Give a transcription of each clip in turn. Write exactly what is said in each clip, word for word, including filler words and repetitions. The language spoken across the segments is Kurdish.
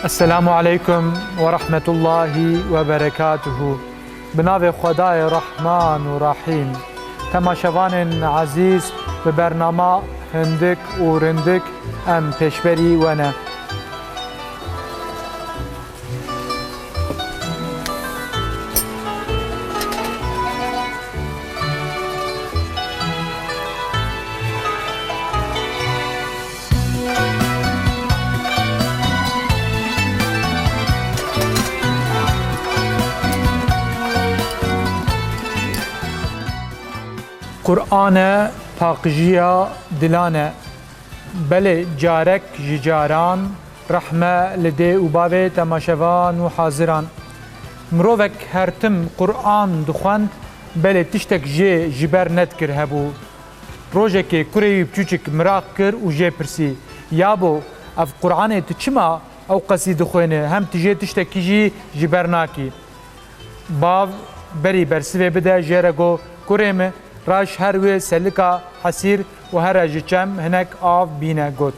Esselamu aleykum ve rahmetullahi ve berekatuhu. Bi navê Xwedayê Rehman û Rehîm. Temaşevanên ezîz, bi bernama Hindik û Rindik em pêşberî we ne. Qur'an e, paqijiya dilan e. Belê carek ji caran rehme li dê û bavê temaşevan û haziran. Mirovek her tim Qur'an dixwend, belê tiştek jê ji ber nedikir hebû. Rojekê kurê wî biçûçik miraq kir û jê pirsî, Yabo, ev Qur'anê tu çima ew qesî dixwêne, hem tu jê tiştekî jî ji ber nakî? Bav berî bersivê bide jê re got, Kurê min, raş her wê selika hesîr û here ji çem hinek av bîne, got.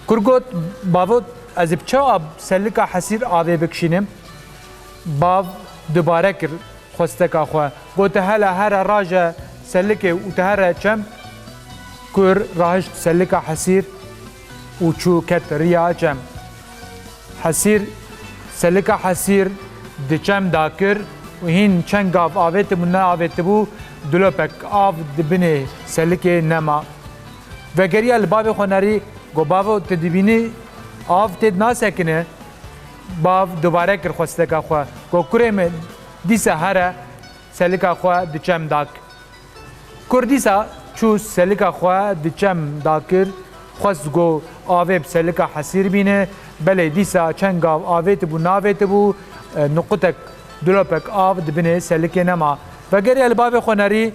Kur got, Bavo, ez ê bi çawa selika hesîr avê bikişînim? Bav dubare kir xwesteka xwe. Got, Hela here raje selikê û tu here çem. Kur rahişt selika hesîr û çû ket riya çem. Hesîr, selika hesîr di çem dakir û hîn çend gav avêtibû neavêtibû, dilopek av di binê selikê nema. Vegeriya li bavê xwe nerî, got, Bavo, tu dibînî av tê nasekine? Bav dubare kir xwesteka xwe. Got, Kurê min, dîsa here selika xwe di çem dak. Kur dîsa çû selika xwe di çem dakir, xwest got avê bi selika hesîr bîne, belê dîsa çend gav avêtibû navêtibû, e, nuqutek, dilopek av di binê selikê nema. Vegeriya li bavê xwe nerî,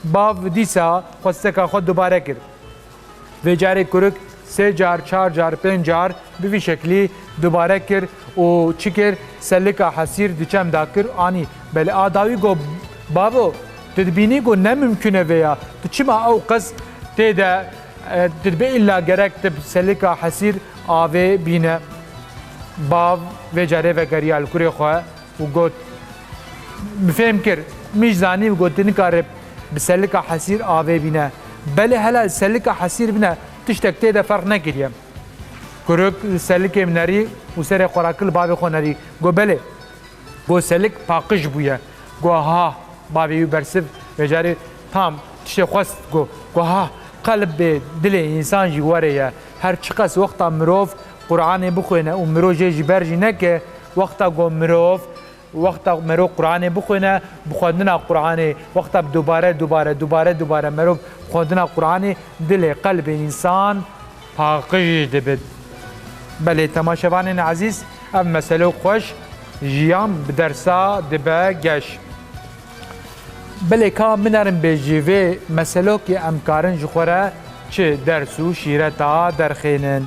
bav dîsa xwesteka xwe dubare kir. Vê carê kurik sê car, çar car, pênc car bi vî şeklî dubare kir û çi kir? Selika hesîr di çem da kir, anî. Belê a dawî got, Bavo, tu dibînî ku ne mimkun e vê ya. Tu çima ew qas tê de, e, tu dibê îlla gerek tu bi selika hesîr avê bîne? Bav vê carê vegeriya li kurê xwe û got, Bi fêm kir, min jî zanî û got, tu nikare bi selika hesîr avê bîne. Belê hela selika hesîr bîne, tiştek tê de ferq nekiriye. Kurik li selikê nerî û serê xwe rakir li bavê xwe nerî. Got, Belê. Got, Selik paqij bûye. Got, Ha, bavê wî bersiv vê carê tam tiştê xwest got. Got, Ha, qelbê dilê însan jî werê ye. Her çiqas wexta mirov Qur'anê bixwêne û mirov jê ji ber jî neke, wexta got mirov, wexta mero Qur'anê bixwêne, bi xwendina Qur'anê, wexta bi dubare, dubare, dubare, dubare mero bi xwendina Qur'anê dilê qelbê însan paqij dibit. Belê temaşevanên ezîz, ev meselo xweş jiyan bi dersa dibe geş. Belê ka min erin bê ji vê meselokê em karin ji xwe re çi ders û şîreta derxênin.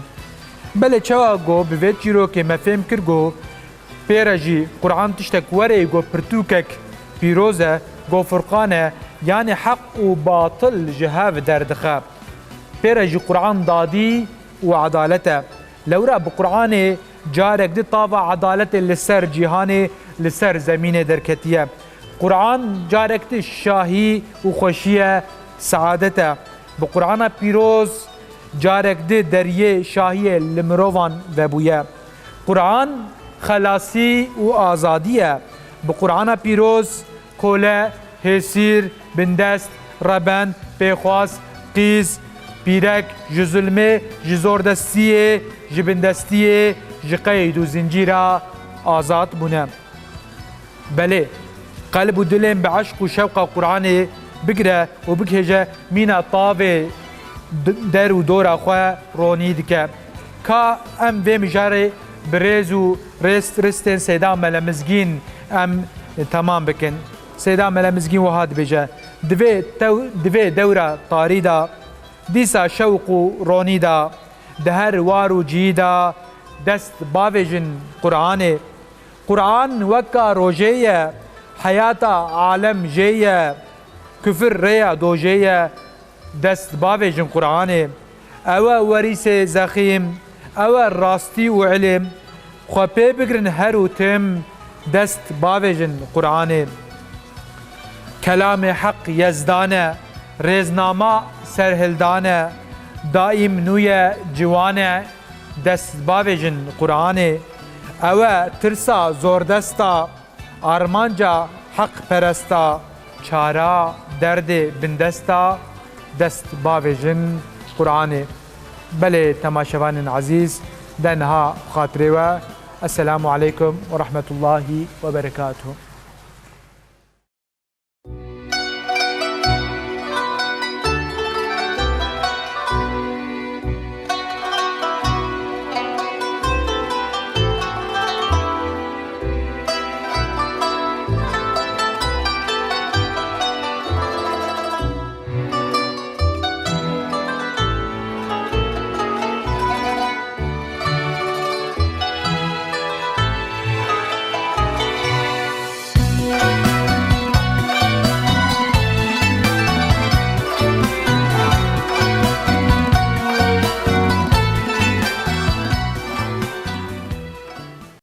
Belê çawa ku bi vê çîrokê me fêm kir ku pê re jî Qur'an tiştek were ye ku pirtûkek pîroz e, ku Furqan e, yanî heq û batil ji hev derdixe. Pê re jî Qur'an dadî û edalet e. Lewra bi Qur'anê carek di tava edaletê li ser cîhanê, li ser zemînê derketiye. Qur'an carek di şahî û xweşî ye, seadet e. Bi Qur'ana pîroz carek di deriyê şahiyê li mirovan vebûye. Qur'an xelasî û azadî ye. Bi Qur'ana pîroz kole, hêsîr, bindest, rebend, pêxwas, qîz, pîrek ji zulmê, ji zordestiyê, ji bindestiyê, ji qeyd û zincîra azad bûne. Belê, qelb û dilên bi eşq û şewqa Qur'anê bigire û bikêje mîna tavê d-, der û dora xwe ronî dike. Ka em vê mijarê bi rêz û rêst, ristên Seyda Mele Mizgîn em temam bikin. Seyda Mele Mizgîn wiha dibêje, Di vê tew-, di vê dewra tarî de, dîsa şewq û ronî de, di her war û cihî de dest bavêjin Qur'anê. Qur'an weka rojê ye, heyata alem jê ye, kufir rêya dojê ye, dest bavêjin Qur'anê. Ew e werîsê zexîm, ew e rastî û ilm. Xwe pê bigrin her û tim, dest bavêjin Qur'anê. Kelamê Heq Yezdan e, rêznama serhildan e, daîm nû ye, ciwan e, dest bavêjin Qur'anê. Ew e tirsa zordesta, armanca heqperesta, çara derdê bindesta, dest bavêjin Qur'anê. Belê temaşevanên ezîz, de niha xatirê we. Esselamu aleykum ve rahmetullahi ve berekatuhu.